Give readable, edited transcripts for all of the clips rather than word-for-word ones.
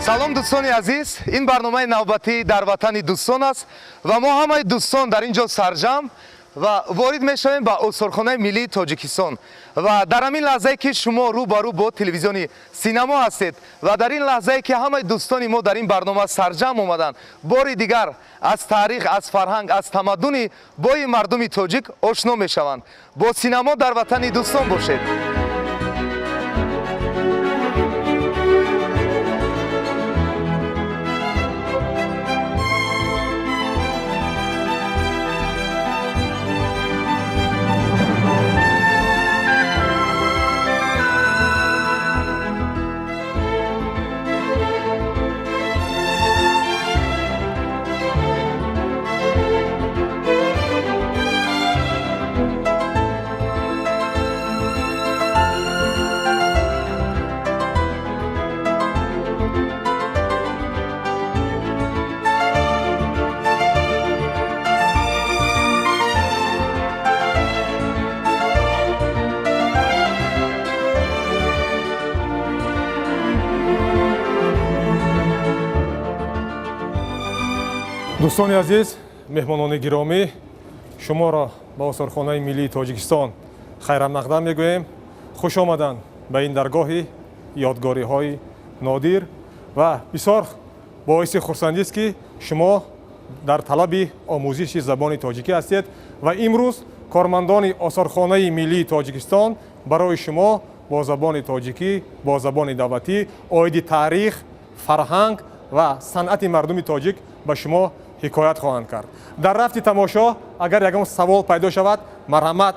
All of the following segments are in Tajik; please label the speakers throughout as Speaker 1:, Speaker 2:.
Speaker 1: Салом, дӯстони азиз. Ин барномаи навбатӣ «Дар ватани дӯстон» аст ва мо ҳамаи дӯстон дар ин ҷо сарҷамъ ва ворид мешавем ба Осорхонаи миллии Тоҷикистон. Ва дар ҳамин лаҳзае, ки шумо рӯ ба рӯ бо телевизиони Синамо ҳастед, ва дар ин лаҳзае, ки ҳамаи дӯстони мо дар ин барнома сарҷамъ омаданд, бори дигар аз таърих, аз фарҳанг, аз тамаддуни бои мардуми тоҷик ошно мешаванд. Бо Синамо «Дар ватани дӯстон» бошед.
Speaker 2: Дӯстони азиз, меҳмонони гиромӣ, шуморо ба Осорхонаи миллии Тоҷикистон хайрамақдам мегӯем. Хуш омаданд ба ин даргоҳи ёдгориҳои нодир ва бисёр боиси хурсандист, ки шумо дар талаби омӯзиши забони тоҷикӣ ҳастед ва имрӯз кормандони Осорхонаи миллии Тоҷикистон барои шумо бо забони тоҷикӣ, бо забони давлатӣ оиди таърих, фарҳанг ва санъати мардуми тоҷик ба шумо ҳикоят хоҳанд кард. Дар рафти тамошо агар ягон савол пайдо шавад, марҳамат,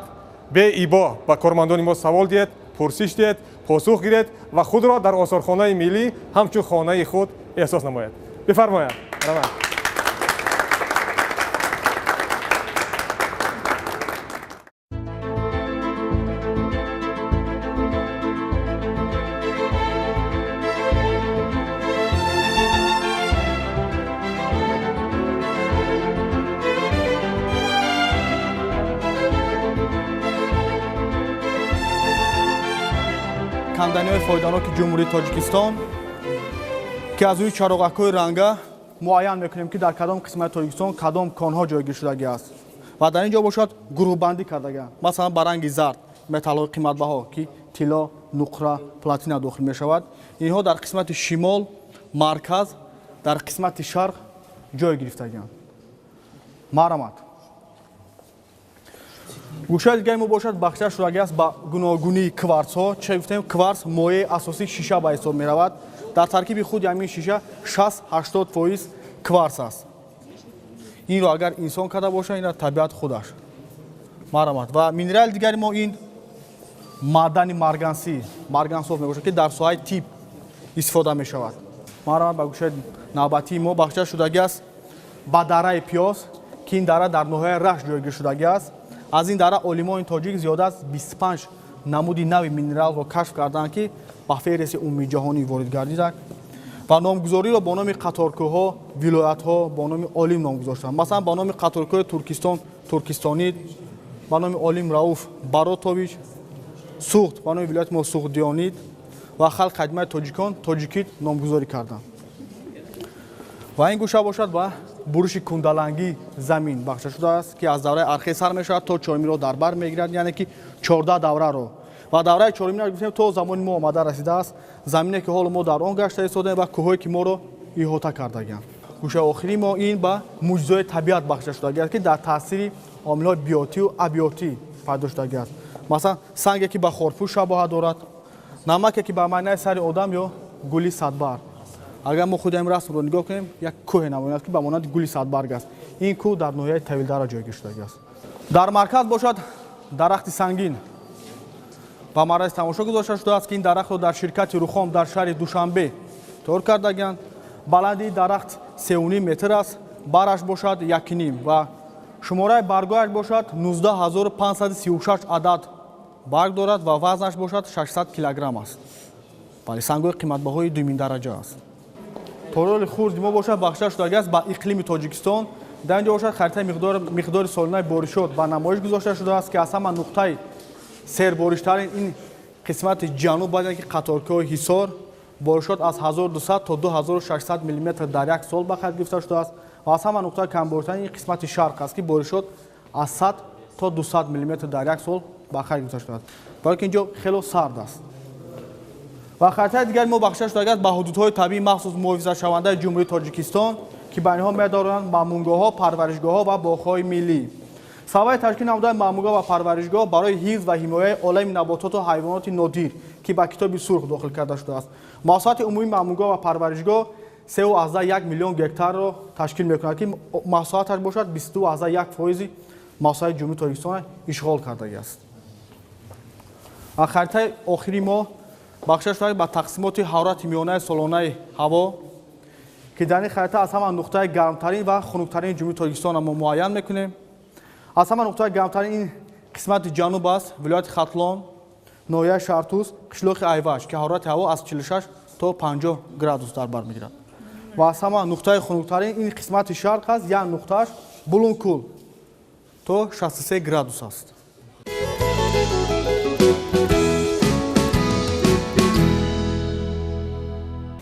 Speaker 2: беибо ба кормандони мо савол диҳед, пурсиш диҳед, посух гиред ва худро дар Осорхонаи миллӣ ҳамчун хонаи худ эҳсос намоед. Бифармояд, марҳамат.
Speaker 3: Канданиҳои фоиданоки Ҷумҳурии Тоҷикистон, ки аз рӯи чароғакҳои ранга муайян мекунем, ки дар кадом қисмати Тоҷикистон кадом конҳо ҷойгир шудагӣ аст. Ва дар ин ҷо бошад, гурӯҳбандӣ кардагианд. Масалан, ба ранги зард металлҳои қиматбаҳо, ки тилло, нуқра, платина дохил мешавад, инҳо дар қисмати шимол, марказ, дар қисмати шарқ ҷой гирифтагианд. Марҳамат, гӯшаи дигари мо бошад, бахшида шудагӣ аст ба гуногунии кварцҳо. Чӣ гуфтем? Кварц моеи асосии шиша ба ҳисоб меравад. Дар таркиби худи ҳамин шиша 60-80% кварц аст. Инро агар инсон карда бошад, инро табиат худаш. Марҳамат, ва минерали дигари мо ин маъдани маргансӣ, маргансов мебошад, ки дар соҳаи тиб истифода мешавад. Марҳамат, ба гӯшаи навбатии мо бахшида шудагӣ аст ба дараи Пиёз, ки ин дара дар ноҳияи Рашт ҷойгир шудагӣ аст. Аз ин дара олимони тоҷик зиёда аз 25 намуди нави минералро кашф карданд, ки ба феҳристи умумиҷаҳонӣ ворид гардиданд ва номгузориро бо номи қаторкӯҳҳо, вилоятҳо бо номи олим ном гузоштанд. Масалан, ба номи қаторкӯҳи Туркистон туркистонид, ба номи олим Рауф Баротович, Суғд ба номи вилояти мо суғдионид ва халқи қадимаи тоҷикон тоҷикид номгузорӣ карданд. Ва ин гӯша бошад, ба буриши кундалангии замин бахшида шудааст, ки аз давраи архе сар мешавад, то чормиро дар бар мегирад, яъне ки 14 давраро. Ва давраи чормиро гуфтем, то замони мо омада расидааст, замине ки ҳоло мо дар он гашта истодаем ва кӯҳое ки моро иҳота кардагианд. Гӯшаи охири мо ин ба мӯъҷизаҳои табиат бахшида шудагиаст, ки дар таъсири омилҳои биотию абиотӣ пайдо шудагиаст. Масалан, санге ки ба хорпӯш шабоҳат дорад, намаке ки ба майнаи сари одам ё гули садбарг. Агар мо худи ҳамин расмро нигоҳ кунем, як кӯҳе намояд, ки ба монанди гули садбарг аст. Ин кӯҳ дар ноҳияи Тавилдара ҷойгир шудагиаст. Дар марказ бошад, дарахти сангин ба маррази тамошо гузошта шудааст, ки ин дарахтро дар ширкати Рухом дар шаҳри Душанбе тайёр кардагианд. Баландии дарахт 3,5 метр аст, бараш бошад 1,5 ва шумораи баргояш бошад 19 536 адад барг дорад ва вазнаш бошад 600 килограмм аст. Бале, сангҳои қиматбаҳои дуюминдараҷа аст. Тороли хурди мо бошад, бахшида шудагиаст ба иқлими Тоҷикистон. Дар ин ҷо бошад, харитаи миқдори солонаи боришот ба намоиш гузошта шудааст, ки аз ҳама нуқтаи сербориштарин ин қисмати ҷануб, баъд ки қаторкӯҳи Ҳисор Боришот аз 1200 то 2600 миллиметр дар як сол ба қайд гирифта шудааст ва аз ҳама нуқтаи камборитарин ин қисмати шарқ аст, ки боришот аз 100 то 200 миллиметр дар як сол ба қайд гирифта шудааст, барои ки инҷо хело сард аст. Ва харитаи дигари мо бахшида шудааст ба ҳудудҳои табиии махсус муҳофизатшавандаи Ҷумҳурии Тоҷикистон, ки ба инҳо медоранд мамнуъгоҳҳо, парваришгоҳҳо ва боғҳои миллӣ. Сабаби ташкил намудани мамнуъгоҳ ва парваришгоҳ барои ҳифз ва ҳимояи олами набототу ҳайвоноти нодир, ки ба китоби сурх дохил карда шудааст. Масоҳати умумии мамнуъгоҳ ва парваришгоҳ 3,1 миллион гектарро ташкил мекунад, ки масоҳаташ бошад 22,1% масоҳати Ҷумҳурии Тоҷикистонро ишғол кардагиаст. Ва харитаи охири мо бахшида шудааст ба тақсимоти ҳарорати миёнаи солонаи ҳаво, ки дар ин харита аз ҳама нуқтаи гармтарин ва хунуктарини Ҷумҳурии Тоҷикистонро мо муайян мекунем. Аз ҳама нуқтаи гармтарин ин қисмати ҷануб аст, вилояти Хатлон, ноҳияи Шартуз, қишлоқи Айваш, ки ҳарорати ҳаво аз 46 то 50 градус дар бар мегирад. Ва аз ҳама нуқтаи хунуктарин ин қисмати шарқ аст, як нуқтааш Булункул то 63 градус аст.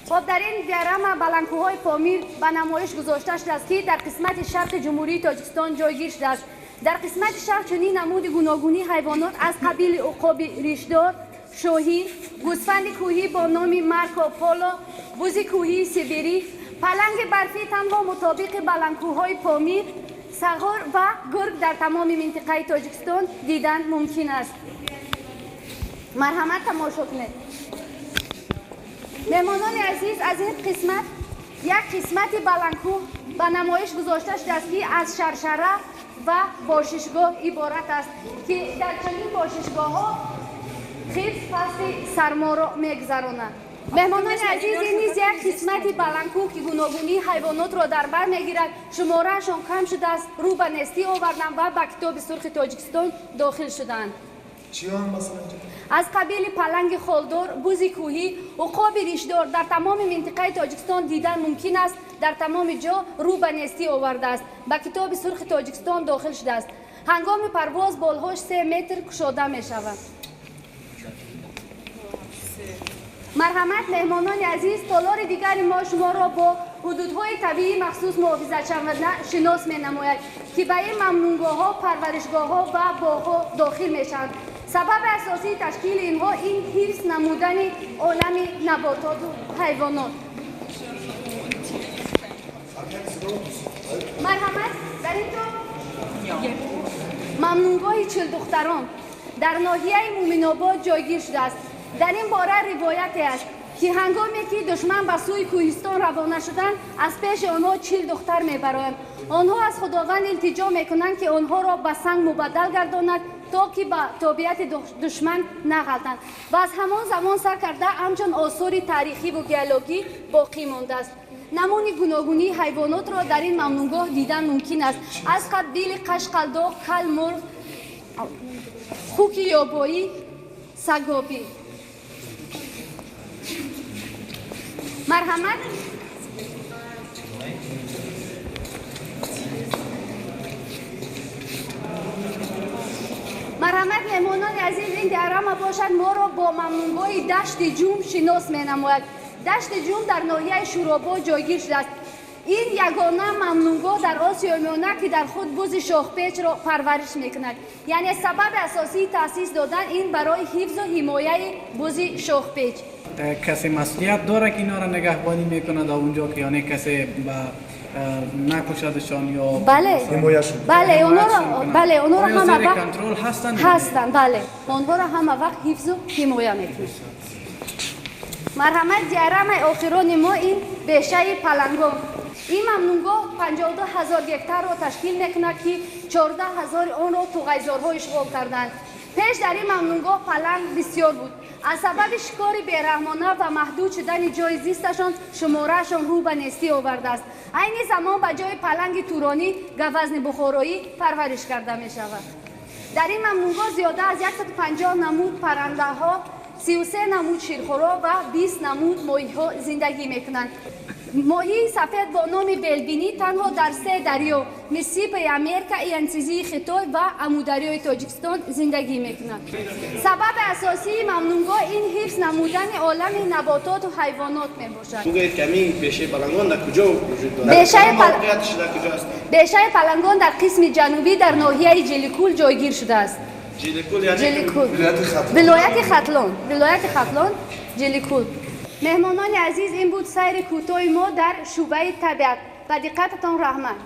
Speaker 4: Хоб, дар ин диарама баландкӯҳҳои Помир ба намоиш гузошта шудааст, ки дар қисмати шарқи Ҷумҳурии Тоҷикистон ҷойгир шудааст. Дар қисмати шарқ чунин намуди гуногунии ҳайвонот аз қабили уқоби ришдор, шоҳӣ, гӯсфанди кӯҳӣ бо номи Марко Поло, бузи кӯҳии Сибирӣ, паланги барфӣ танҳо мутобиқи баландкӯҳҳои Помир, сағор ва гург дар тамоми минтиқаи Тоҷикистон дидан мумкин аст. Марҳамат, тамошо кунед. Меҳмонони азиз, аз ин қисмат як қисмати баландкӯҳ ба намоиш гузошта шудааст, ки аз шаршара ва бошишгоҳ иборат аст, ки дар чунин бошишгоҳҳо хирс фасли сарморо мегузаронад. Меҳмонони азиз, ин низ як қисмати баландкӯҳ, ки гуногунии ҳайвонотро дар бар мегирад, шумораашон кам шудааст, рӯ ба нестӣ оварданд ва ба китоби сурхи Тоҷикистон дохил шуданд. Аз қабили паланги холдор, бузи кӯҳӣ, уқоби ришдор дар тамоми минтиқаи Тоҷикистон дидан мумкин аст, дар тамоми ҷо рӯ ба нестӣ овардааст, ба китоби сурхи Тоҷикистон дохил шудааст. Ҳангоми парвоз болҳош 3 метр кушода мешавад. Марҳамат, меҳмонони азиз, толори дигари мо шуморо бо ҳудудҳои табиии махсус муҳофизатшаванда шинос менамояд, ки ба ин мамнуъгоҳҳо, парваришгоҳҳо ва боғҳо дохил мешаванд. Сабаби асосии ташкили инҳо ин ҳифз намудани олами набототу ҳайвонот. Марҳамат, дар ин ҷо мамнуъгоҳи Чилдухтарон дар ноҳияи Муминобод ҷойгир шудааст. Дар ин бора ривояте аст, ки ҳангоме ки душман ба сӯи кӯҳистон равона шуданд, аз пеши онҳо 40 духтар мебароянд. Онҳо аз Худованд илтиҷо мекунанд, ки онҳоро ба санг мубаддал гардонад, то ки ба тобиати душман нағалтанд. Ва аз ҳамон замон сар карда ҳамчун осори таърихиву геологӣ боқӣ мондааст. Намуни гуногунии ҳайвонотро дар ин мамнуъгоҳ дидан мумкин аст, аз қабили қашқалдоқ, калмурғ, хуки ёбоӣ, сагобӣ. Марҳамат, марҳамат, меҳмонони азиз, ин диарама бошад моро бо мамнуъгоҳи Дашти Ҷум шинос менамояд. Дашти Ҷум дар ноҳияи Шӯробод ҷойгир шудааст. Ин ягона мамнуъгоҳ дар Осиёи Миёна, ки дар худ бузи шохпечро парвариш мекунад. Яъне сабаби асосии таъсис додан ин барои ҳифзу ҳимояи бузи шохпеч.
Speaker 5: Касе масъулият дорад, ки инҳоро нигаҳбонӣ мекунад онҷо, ки яъне касе ба накушадшон ё
Speaker 4: бале, бале, онҳоро, бале, онҳоро ҳама вақт
Speaker 5: контрол ҳастанд,
Speaker 4: ҳастанд, бале, онҳоро ҳама вақт ҳифзу ҳимоя мекунанд. Марҳамат, диарамаи охирони мо ин бешаи палангон. Ин мамнуъгоҳ 52 ҳазор гектарро ташкил мекунад, ки 14 ҳазори онро туғайзорҳо ишғол карданд. Пеш дар ин мамнуъгоҳ паланг бисёр буд. Аз сабаби шикори бераҳмона ва маҳдуд шудани ҷои зисташон шумораашон рӯ ба нестӣ овардааст. Айни замон ба ҷои паланги туронӣ гавазни бухороӣ парвариш карда мешавад. Дар ин мамнуъгоҳ зиёда аз 150 намуд паррандаҳо, 33 намуд ширхӯрҳо ва 20 намуд моҳиҳо зиндагӣ мекунанд. Моҳии сафед бо номи белбинӣ танҳо дар се дарё Миссисипи Америка, Янцзии Хитой ва Амударёи Тоҷикистон зиндагӣ мекунад. Сабаби асосии мамнуъгоҳ ин ҳифз намудани олами набототу ҳайвонот мебошад.
Speaker 6: Бигӯед ки ҳамин бешаи палангон дар куҷо вуҷуд дорад? Мавқеияташ дар куҷо аст?
Speaker 4: Бешаи палангон дар қисми ҷанубӣ дар ноҳияи Ҷиликул ҷойгир шудааст.
Speaker 6: Ҷиликул яъне
Speaker 4: Ҷиликул.
Speaker 1: Вилояти Хатлон.
Speaker 4: Вилояти Хатлон. Вилояти Хатлон, Ҷиликул. Меҳмонони азиз, ин буд сайри кӯтоҳи мо дар шӯъбаи табиат. Ба диққататон раҳмат.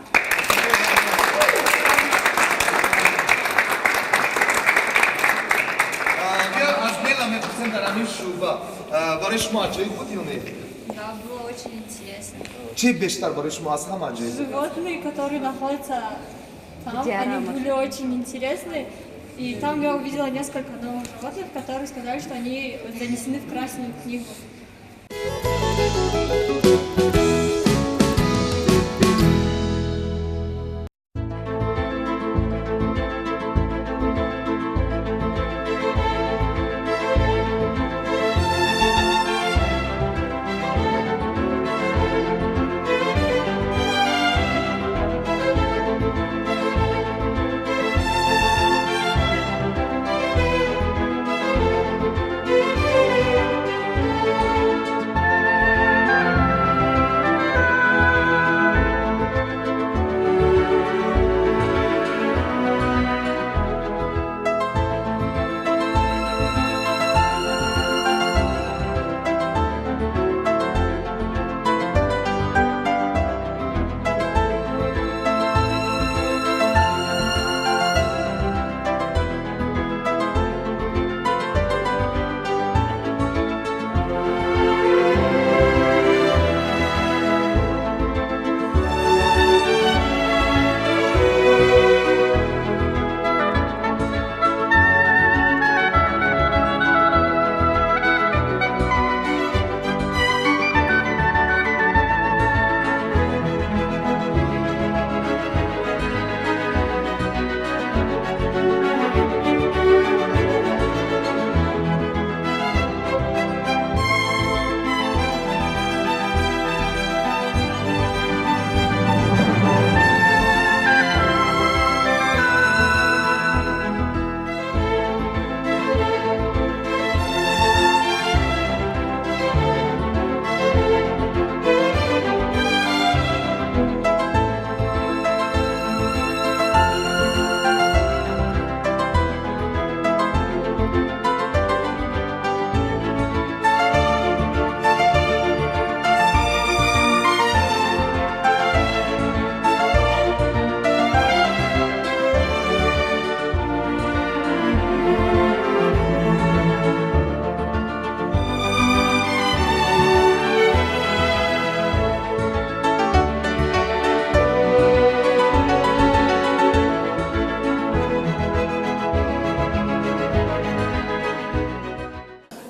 Speaker 1: Биё аз Бела мепурсем дар ҳамин шӯъба барои шумо аҷоиб буд ё не?
Speaker 7: Да, было очень интересно.
Speaker 1: Чӣ бештар барои шумо аз ҳама аҷоиб буд?
Speaker 7: Животные, которые находятся там, они
Speaker 4: Диорама.
Speaker 7: Были очень интересны. И там я увидела несколько новых животных, которые сказали, что они занесены в Красную книгу.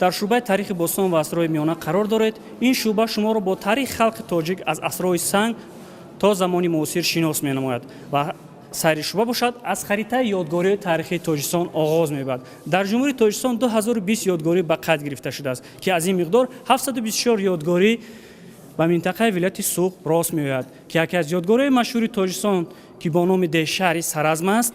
Speaker 8: Дар шӯъбаи таърихи бостон ва асрҳои миёна қарор доред. Ин шӯъба шуморо бо таърихи халқи тоҷик аз асрҳои санг то замони муосир шинос менамояд ва сайри шӯъба бошад аз харитаи ёдгориҳои таърихии Тоҷикистон оғоз меёбад. Дар Ҷумҳурии Тоҷикистон 2020 ёдгорӣ ба қайд гирифта шудааст, ки аз ин миқдор 724 ёдгорӣ ба минтақаи вилояти Суғд рост меояд, ки яке аз ёдгориҳои машҳури Тоҷикистон, ки бо номи деҳшаҳри Саразм аст,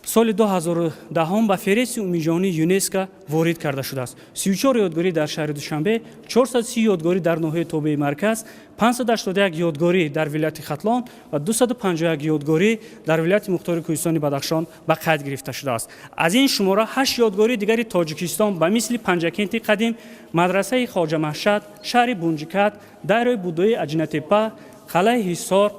Speaker 8: соли 2010 ба феҳристи умумиҷаҳонии ЮНЕСКО ворид карда шудааст. 34 ёдгорӣ дар шаҳри Душанбе, 430 ёдгорӣ дар ноҳияи тобеи марказ, 581 ёдгорӣ дар вилояти Хатлон ва 251 ёдгорӣ дар вилояти мухтори Кӯҳистони Бадахшон ба қайд гирифта шудааст. Аз ин шумора ҳашт ёдгории дигари Тоҷикистон ба мисли Панҷакенти қадим, мадрасаи Хоҷа Маҳшад, шаҳри Бунҷикат, дайрои Буддои Аҷинатепа, қалъаи Ҳисор,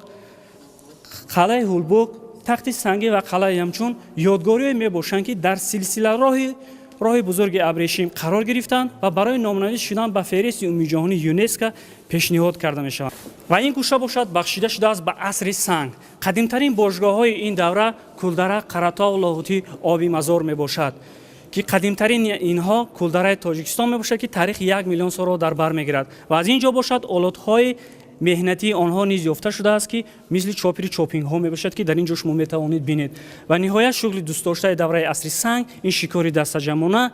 Speaker 8: қалъаи Ҳулбук, тахти сангӣ ва қалъаи Ямчун ёдгориҳое мебошанд, ки дар силсила роҳи бузурги абрешим қарор гирифтанд ва барои номнавис шудан ба феҳристи умумиҷаҳонии ЮНЕСКО пешниҳод карда мешаванд. Ва ин гӯша бошад бахшида шудааст ба асри санг. Қадимтарин бошгоҳҳои ин давра Кулдара, Қаратоғ, Лоҳутӣ, Оби Мазор мебошад, ки қадимтарин инҳо Кулдараи Тоҷикистон мебошад, ки таърихи 1 миллион солро дар бар мегирад. Ва аз ин ҷо бошад олотҳои меҳнатии онҳо низ ёфта шудааст, ки мисли чопири чопингҳо мебошад, ки дар ин ҷо шумо метавонед бинед. Ва ниҳоят шуғли дӯстдоштаи давраи асри санг ин шикори дастаҷамъона.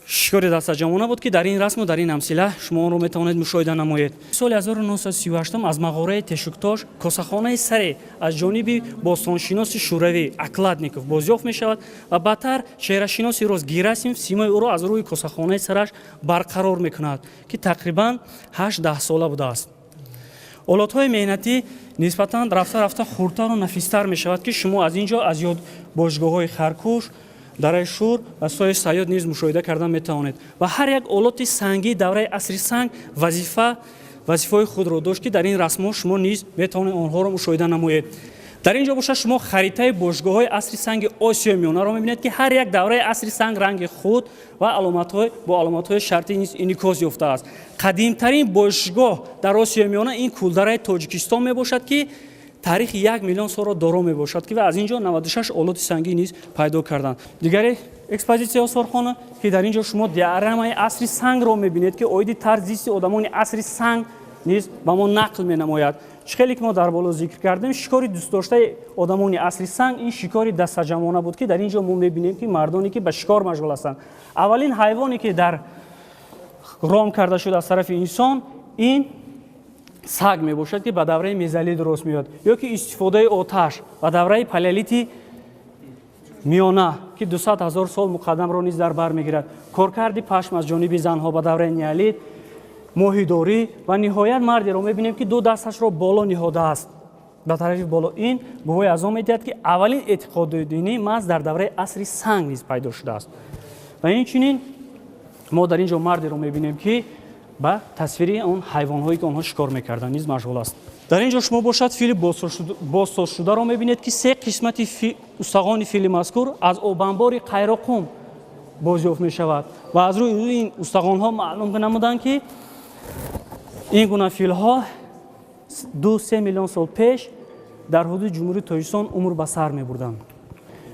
Speaker 8: Шикори дастаҷамъона буд, ки дар ин расму дар ин амсила шумо онро метавонед мушоҳида намоед. Соли 1938 аз мағораи Тешуктош косахонаи саре аз ҷониби бостоншиноси шӯравӣ Окладников бозёфт мешавад ва баъдтар чеҳрашиноси рус Герасимов симои ӯро аз рӯи косахонаи сараш барқарор мекунад, ки тақрибан 8-10 сола будааст. Олотҳои меҳнатӣ нисбатан рафта-рафта хурдтару нафистар мешавад, ки шумо аз ин ҷо аз ёд бошгоҳҳои Харкуш, дараи Шур ва сои Саёд низ мушоҳида кардан метавонед. Ва ҳар як олоти сангии давраи асри санг вазифаҳои худро дошт, ки дар ин расмҳо шумо низ метавонед онҳоро мушоҳида намоед. Дар ин ҷо бошад шумо харитаи бошгоҳҳои асри санги Осиёи Миёнаро мебинед, ки ҳар як давраи асри санг ранги худ ва бо аломатҳои шартӣ низ инъикос ёфтааст. Қадимтарин бошгоҳ дар Осиёи Миёна ин Кулдараи Тоҷикистон мебошад, ки таърихи 1 миллион солро доро мебошад, ки ва аз ин ҷо 96 олоти сангӣ низ пайдо карданд. Дигаре экспозитсияи осорхона, ки дар ин ҷо шумо диаграммаи асри сангро мебинед, ки оиди тарзи зисти одамони асри санг низ ба мо нақл менамояд. Чӣ хеле ки мо дар боло зикр кардем, шикори дӯстдоштаи одамони асри санг ин шикори дастаҷамъона буд, ки дар ин ҷо мо мебинем, ки мардоне ки ба шикор машғул ҳастанд. Аввалин ҳайвоне ки дар ром карда шуд аз тарафи инсон, ин саг мебошад, ки ба давраи мезолит рост меояд, ё ки истифодаи оташ ба давраи палеолити миёна, ки 200 ҳазор сол муқаддамро низ дар бар мегирад, коркарди пашм аз ҷониби занҳо ба давраи неолит, моҳидорӣ ва ниҳоят мардеро мебинем, ки ду дасташро боло ниҳодааст ба тарафи боло. Ин гувоҳи аз он медиҳад, ки аввалин эътиқоди динӣ маҳз дар давраи асри санг низ пайдо шудааст. Ва инчунин мо дар ин ҷо мардеро мебинем, ки ба тасвири он ҳайвонҳое ки онҳо шикор мекарданд низ машғул аст. Дар ин ҷо шумо бошад фили бозсозшударо мебинед, ки се қисмати устағони фили мазкур аз обанбори Қайроқум бозёфт мешавад ва аз рӯи ин устағонҳо маълум намуданд, ки ин гуна филҳо 2-3 миллион сол пеш дар ҳудуди Ҷумҳурии Тоҷикистон умр ба сар мебурданд.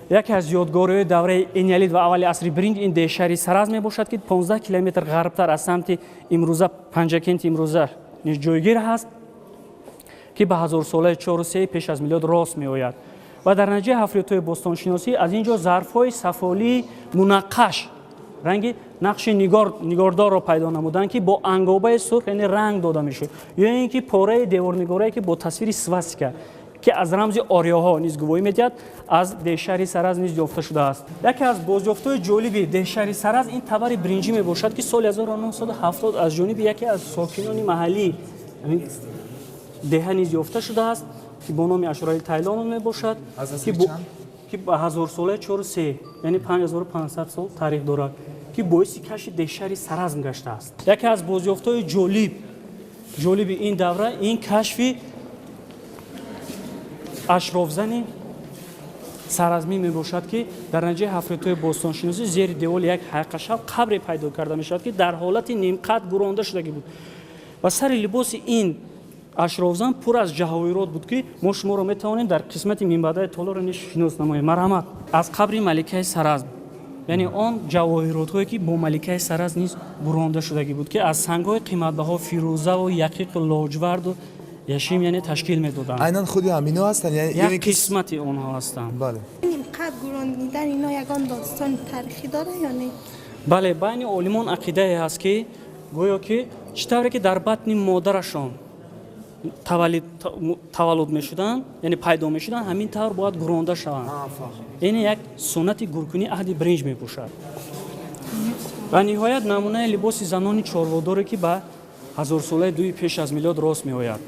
Speaker 8: Яке аз ёдгориҳои давраи энеолит ва аввали асри биринҷ ин деҳшаҳри Саразм мебошад, ки 15 километр ғарбтар аз самти имрӯза Панҷакенти имрӯза низ ҷойгир ҳаст, ки ба ҳазорсолаи 4-3 пеш аз милод рост меояд. Ва дар натиҷаи ҳафриётҳои бостоншиносӣ аз ин ҷо зарфҳои сафолии мунаққаш ранги нақши нигордорро пайдо намуданд, ки бо ангобаи сурх, яъне ранг дода мешуд, ё ин ки пораи деворнигорае, ки бо тасвири свастика, ки аз рамзи ориёҳо низ гувоҳӣ медиҳад, аз деҳшаҳри Саразм низ ёфта шудааст. Яке аз бозёфтҳои ҷолиби деҳшаҳри Саразм ин табари биринҷӣ мебошад, ки соли 1970 аз ҷониби яке аз сокинони маҳаллии деҳа низ ёфта шудааст, ки бо номи Ашурали Тайлонов мебошад, ки ба ҳазорсолаи 4-3, яъне 5500 сол таърих дорад, ки боиси кашфи деҳшаҳри Саразм гаштааст. Яке аз бозёфтҳои ҷолиби ин давра ин кашфи ашрофзани саразмӣ мебошад, ки дар натиҷаи ҳафриётҳои бостоншиносӣ зери деволи як ҳайқашав қабре пайдо карда мешавад, ки дар ҳолати нимқад гуронда шудагӣ буд ва сари либоси ин ашрофзан пур аз ҷаҳоирот буд, ки мо шуморо метавонем дар қисмати минбаъдаи толорро низ шинос намоем. Марҳамат, аз қабри маликаи Саразм, яъне он ҷавоҳиротҳое ки бо маликаи Саразм низ буронда шудагӣ буд, ки аз сангҳои қиматбаҳо фирӯзаву яқиқу лоҷварду яшим яъне ташкил медоданд.
Speaker 1: Айнан худи ҳамино ҳастанд?
Speaker 8: Як қисмати онҳо ҳастанд.
Speaker 1: Бале.
Speaker 9: Нимқад гуронидан ино ягон достони таърихӣ дорад ё не?
Speaker 8: Бале, байни олимон ақидае ҳаст, ки гӯё ки чӣ тавре ки дар батни модарашон таваллуд мешуданд, яъне пайдо мешуданд, ҳамин тавр бояд гуронда шаванд. Яъне як суннати гуркунии аҳди биринҷ мепӯшад. Ва ниҳоят намунаи либоси занони чорводоре, ки ба ҳазорсолаи дуи пеш аз милод рост меояд.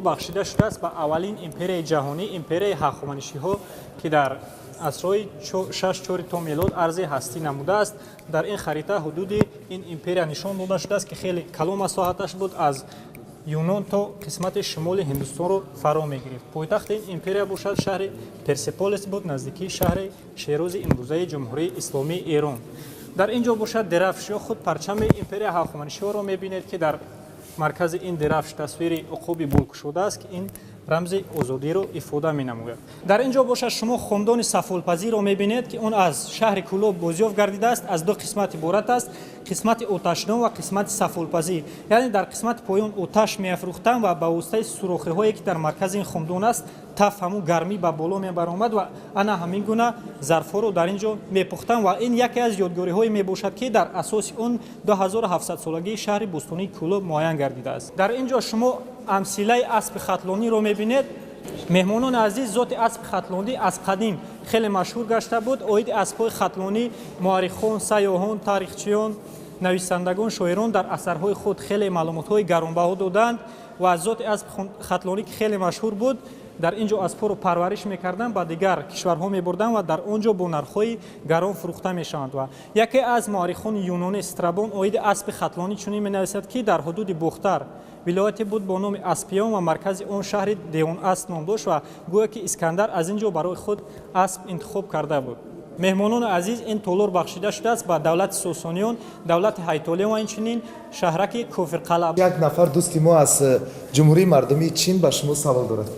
Speaker 10: Бахшида шудааст ба аввалин империяи ҷаҳонӣ, империяи Ҳахоманишиҳо, ки дар асрҳои 6-4 то мелод арзи ҳастӣ намудааст. Дар ин харита ҳудуди ин империя нишон дода шудааст, ки хеле калон масоҳаташ буд, аз Юнон то қисмати шимоли Ҳиндустонро фаро мегирифт. Пойтахти ин империя бошад шаҳри Персеполис буд, наздикии шаҳри Шерози имрӯзаи Ҷумҳурии Исломии Эрон. Дар ин ҷо бошад дерафш ё худ парчами империя Ҳахоманишиҳоро мебинед, ки дар маркази ин дерафш тасвири уқуби булкушудааст, ки ин рамзи озодиро ифода менамояд. Дар ин ҷо бошад шумо хумдони сафолпазирро мебинед, ки он аз шаҳри Кӯлоб бозёфт гардидааст. Аз ду қисмат иборат аст: қисмати оташдон ва қисмати сафолпазир. Яъне дар қисмати поён оташ меафрӯхтанд ва ба воситаи сурохиҳое, ки дар маркази ин хумдон аст, таф ҳамун гармӣ ба боло мебаромад ва ана ҳамин гуна зарфҳоро дар ин ҷо мепухтанд. Ва ин яке аз ёдгориҳое мебошад, ки дар асоси он 2700-солагии шаҳри бӯстонии Кӯлоб муайян гардидааст. Дар ин ҷо шумо амсилаи аспи хатлониро мебинед. Меҳмонони азиз, зоти аспи хатлонӣ аз қадим хеле машҳур гашта буд. Оиди аспҳои хатлонӣ муаррихон, сайёҳон, таърихчиён, нависандагон, шоирон дар асарҳои худ хеле маълумотҳои гаронбаҳо доданд. Ва зоти аспи хатлонӣ, ки хеле машҳур буд, дар ин ҷо аспҳоро парвариш мекарданд, ба дигар кишварҳо мебурданд ва дар он ҷо бо нархҳои гарон фурӯхта мешаванд. Ва яке аз муаррихони юнонӣ Страбон оиди аспи хатлонӣ чунин менависад, ки дар ҳудуди Бохтар вилояте буд бо номи Аспиён ва маркази он шаҳри Деҳон-Асп ном дошт ва гӯё ки Искандар аз ин ҷо барои худ асп интихоб карда буд. Меҳмонони азиз, ин толор бахшида шудааст ба давлати Сосониён, давлати Ҳайтолиён ва инчунин шаҳраки Кофирқалъа.
Speaker 1: Як нафар дӯсти мо аз Ҷумҳурии Мардумии Чин ба шумо савол дорад.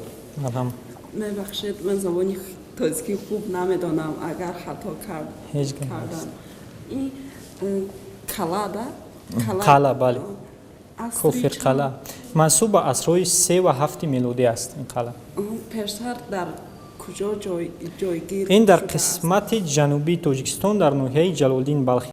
Speaker 11: Мебахшед, ман забони тоҷикӣ хуб намедонам, агар хато кардам. Ин калада?
Speaker 10: Қалъа, бале, Кофирқалъа мансуб ба асрҳои 3 ва 7 мелодӣ аст ин қалъа.
Speaker 11: Пештар дар куҷо ҷойгир?
Speaker 10: Ин дар қисмати ҷанубии Тоҷикистон, дар ноҳияи Ҷалолиддин Балхӣ.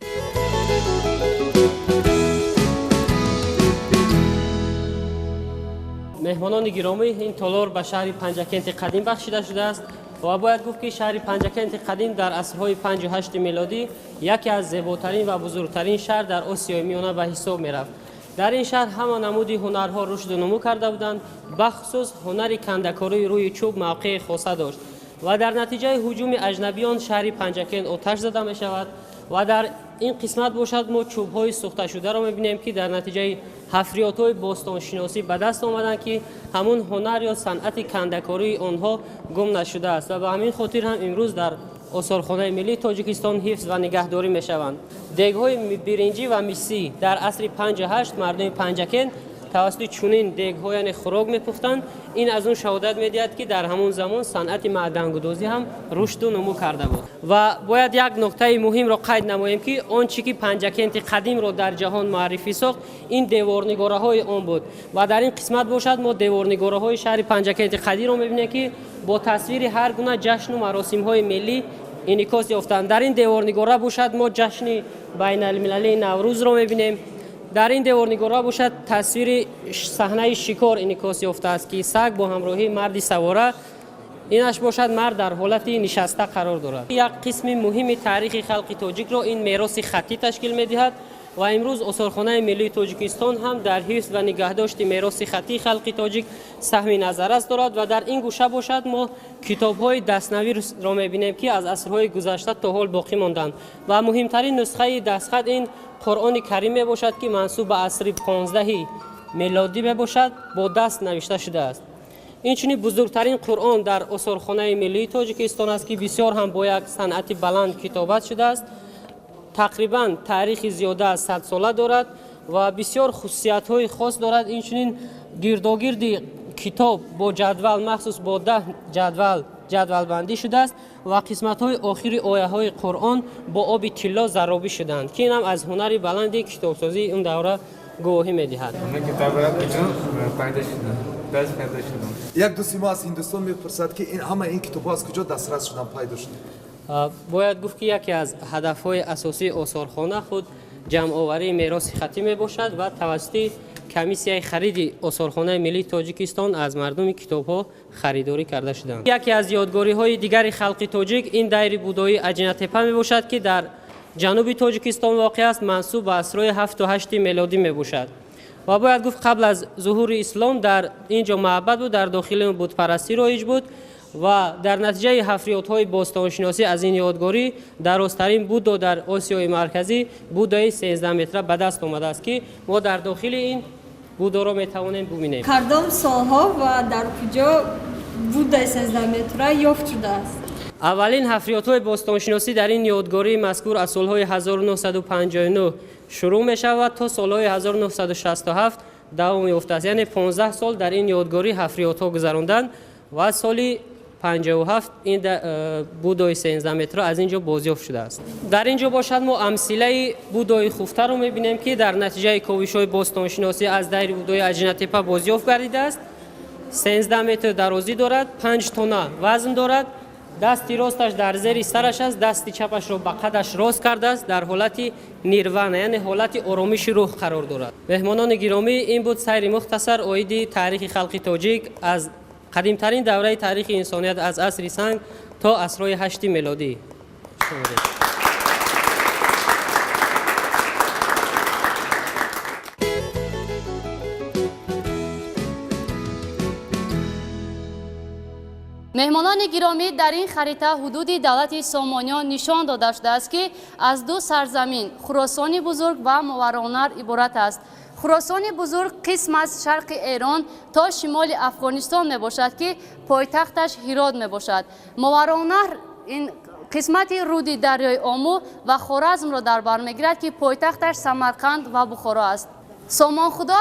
Speaker 12: Меҳмонони гиромӣ, ин толор ба шаҳри Панҷакенти қадим бахшида шудааст ва бояд гуфт, ки шаҳри Панҷакенти қадим дар асрҳои 5-у 8 мелодӣ яке аз зеботарин ва бузургтарин шаҳр дар Осиёи Миёна ба ҳисоб мерафт. Дар ин шаҳр ҳама намуди ҳунарҳо рушду нумӯ карда буданд, бахусус ҳунари кандакории рӯи чӯб мавқеи хоса дошт. Ва дар натиҷаи ҳуҷуми аҷнабиён шаҳри Панҷакент оташ зада мешавад. Ва дар ин қисмат бошад мо чӯбҳои сӯхташударо мебинем, ки дар натиҷаи ҳафриётҳои бостоншиносӣ ба даст омаданд, ки ҳамун ҳунар ё санъати кандакории онҳо гум нашудааст ва ба ҳамин хотир ҳам имрӯз дар Осорхонаи миллии Тоҷикистон ҳифз ва нигаҳдорӣ мешаванд. Дегҳои биринҷӣ ва мисӣ. Дар асри 5-у 8 мардуми Панҷакент тавассути чунин дегҳо, яъне, хӯрок мепухтанд. Ин аз он шаҳодат медиҳад, ки дар ҳамон замон санъати маъдангудозӣ ҳам рушду нумӯ карда буд. Ва бояд як нуктаи муҳимро қайд намоем, ки он чӣ ки Панҷакенти қадимро дар ҷаҳон муаррифӣ сохт, ин деворнигораҳои он буд. Ва дар ин қисмат бошад мо деворнигораҳои шаҳри Панҷакенти қадимро мебинем, ки бо тасвири ҳар гуна ҷашну маросимҳои миллӣ инъикос ёфтанд. Дар ин деворнигора бошад мо ҷашни байналмилалии Наврӯзро мебинем. Дар ин деворнигора бошад тасвири саҳнаи шикор инъикос ёфтааст, ки саг бо ҳамроҳии марди савора, инаш бошад мард дар ҳолати нишаста қарор дорад. Як қисми муҳими таърихи халқи тоҷикро ин мероси хаттӣ ташкил медиҳад ва имрӯз Осорхонаи миллии Тоҷикистон ҳам дар ҳифз ва нигаҳдошти мероси хаттии халқи тоҷик саҳми назаррас дорад. Ва дар ин гӯша бошад мо китобҳои дастнависро мебинем, ки аз асрҳои гузашта то ҳол боқӣ монданд. Ва муҳимтарин нусхаи дастхат ин Қуръони Карим мебошад, ки мансуб ба асри 15-и мелодӣ мебошад, бо даст навишта шудааст. Инчунин бузургтарин Қуръон дар Осорхонаи миллии Тоҷикистон аст, ки бисёр ҳам бо як санъати баланд китобат шудааст, тақрибан таърихи зиёда аз 100-сола дорад ва бисёр хусусиятҳои хос дорад. Инчунин гирдогирди китоб бо ҷадвал, махсус бо 10 ҷадвал ҷадвалбандӣ шудааст ва қисматҳои охири ояҳои Қуръон бо оби тилло зарробӣ шуданд, ки инам аз ҳунари баланди китобсозии он давра гувоҳӣ медиҳад.
Speaker 1: Як дӯсти мо аз Ҳиндустон мепурсад, ки ҳама ин китобҳо аз куҷо дастрас шуданд, пайдо шуданд?
Speaker 12: Бояд гуфт, ки яке аз ҳадафҳои асосии осорхона худ ҷамъоварии мероси хаттӣ мебошад ва тавассути комиссияи хариди Осорхонаи миллии Тоҷикистон аз мардуми китобҳо харидорӣ карда шуданд. Яке аз ёдгориҳои дигари халқи тоҷик ин дайри будоии Аҷинатепа мебошад, ки дар ҷануби Тоҷикистон воқеъ аст, мансуб ба асрҳои 7-у 8 мелодӣ мебошад. Ва бояд гуфт қабл аз зуҳури ислом дар ин ҷо маъбад буд, дар дохили он бутпарастӣ роиҷ буд ва дар натиҷаи ҳафриётҳои бостоншиносӣ аз ин ёдгорӣ дарозтарин Буддо дар Осиёи Марказӣ, Буддои 13 метра ба даст омадааст, ки мо дар дохили ин Буддоро метавонем бубинем.
Speaker 7: Кадом солҳо ва дар куҷо Буддаи 13 метра ёфт шудааст?
Speaker 12: Аввалин ҳафриётҳои бостоншиносӣ дар ин ёдгории мазкур аз солҳои 1959 шурӯъ мешавад то солҳои 1967 давом ёфтааст. Яъне 15 сол дар ин ёдгорӣ ҳафриётҳо гузаронданд ва соли 57 ин Буддои 13 метра аз ин ҷо бозёфт шудааст. Дар ин ҷо бошад мо амсилаи Буддои хуфтаро мебинем, ки дар натиҷаи ковишҳои бостоншиносӣ аз дайри Буддои Аҷинатепа бозёфт гардидааст. 13 метр дарозӣ дорад, 5 тонна вазн дорад. Дасти росташ дар зери сараш аст, дасти чапашро ба қадаш рост кардааст, дар ҳолати нирвана, яъне ҳолати оромиши рӯҳ қарор дорад. Меҳмонони гиромӣ, ин буд сайри мухтасар оиди таърихи халқи тоҷик аз қадимтарин давраи таърихи инсоният аз асри санг то асрҳои ҳашти мелодӣ.
Speaker 13: Меҳмонони гиромӣ, дар ин харита ҳудуди давлати Сомониён нишон дода шудааст, ки аз ду сарзамин Хуросони бузург ва Мовароуннаҳр иборат аст. Хуросони бузург қисм аз шарқи Эрон то шимоли Афғонистон мебошад, ки пойтахташ Ҳирот мебошад. Мовароуннаҳр ин қисмати руди дарёи Ому ва Хоразмро дар бар мегирад, ки пойтахташ Самарқанд ва Бухоро аст. Сомонхудо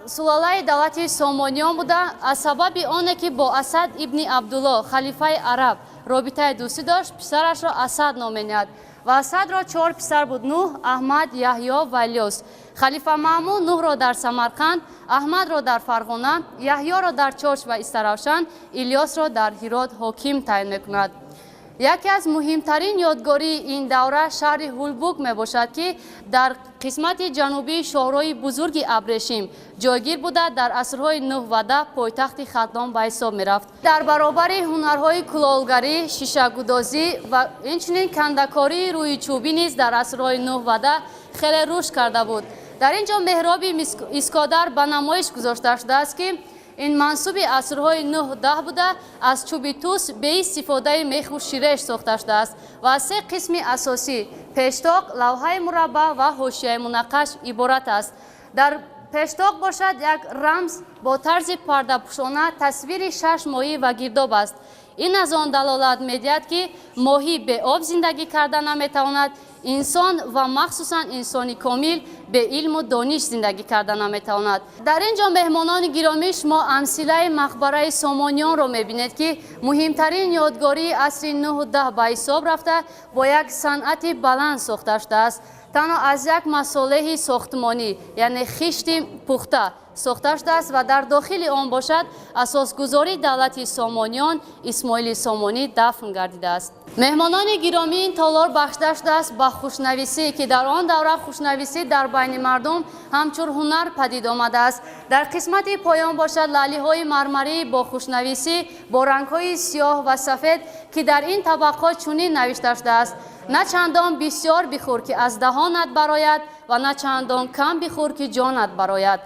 Speaker 13: сулолаи давлати Сомониён буда, аз сабаби оне ки бо Асад ибни Абдулло, халифаи араб, робитаи дӯстӣ дошт, писарашро Асад ном меняд. Ва Асадро 4 писар буд: Нуҳ, Аҳмад, Яҳё ва Илёс. Халифа Маъмун Нуҳро дар Самарқанд, Аҳмадро дар Фарғона, Яҳёро дар Чош ва Истаравшан, Илёсро дар Ҳирот ҳоким таъин мекунад. Яке аз муҳимтарин ёдгории ин давра шаҳри Ҳулбук мебошад, ки дар қисмати ҷанубии шоҳроҳи бузурги Абрешим ҷойгир буда, дар асрҳои 9 ва 10 пойтахти Хатлон ба ҳисоб мерафт. Дар баробари ҳунарҳои кулолгарӣ, шишагудозӣ ва инчунин кандакории рӯи чӯбӣ низ дар асрҳои 9 ва 10 хеле рушд карда буд. Дар ин ҷо меҳроби Искодар ба намоиш гузошта шудааст, ки ин мансуби асрҳои 9-10 буда, аз чӯби тус бе истифодаи меху ширеш сохта шудааст ва аз се қисми асосӣ пештоқ, лавҳаи мураббаъ ва ҳошияи мунаққаш иборат аст. Дар пештоқ бошад як рамз бо тарзи пардапӯшона тасвири 6 моҳӣ ва гирдоб аст. Ин аз он далолат медиҳад, ки моҳӣ бе об зиндагӣ карда наметавонад, инсон ва махсусан инсони комил бе илму дониш зиндагӣ карда наметавонад. Дар ин ҷо меҳмонони гиромӣ, шумо амсилаи мақбараи Сомониёнро мебинед, ки муҳимтарин ёдгории асри 9-10 ба ҳисоб рафта, бо як санъати баланд сохта шудааст. Танҳо аз як масолеҳи сохтмонӣ, яъне хишти пухта сохта шудааст ва дар дохили он бошад асосгузори давлати Сомониён Исмоили Сомонӣ дафн гардидааст. Меҳмонони гиромӣ, ин толор бахшида шудааст ба хушнависӣ, ки дар он давра хушнависӣ дар байни мардум ҳамчун ҳунар падид омадааст. Дар қисмати поён бошад лаълиҳои мармарӣ бо хушнависӣ бо рангҳои сиёҳ ва сафед, ки дар ин табақҳо чунин навишта шудааст: на чандон бисёр бихӯр, ки аз даҳонат барояд, ва на чандон кам бихӯр, ки ҷонат барояд.